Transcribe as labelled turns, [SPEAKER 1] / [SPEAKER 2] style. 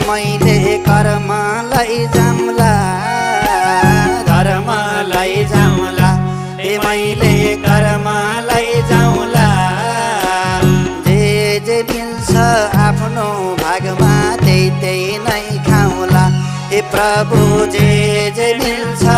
[SPEAKER 1] मैले कर्मलाई जाम्ला धर्मलाई जाम्ला मैले कर्मलाई जाउँला जे जे मिल्छ आफ्नो भागमा त्यही त्यही नै खाउँला प्रभु जे जे मिल्छ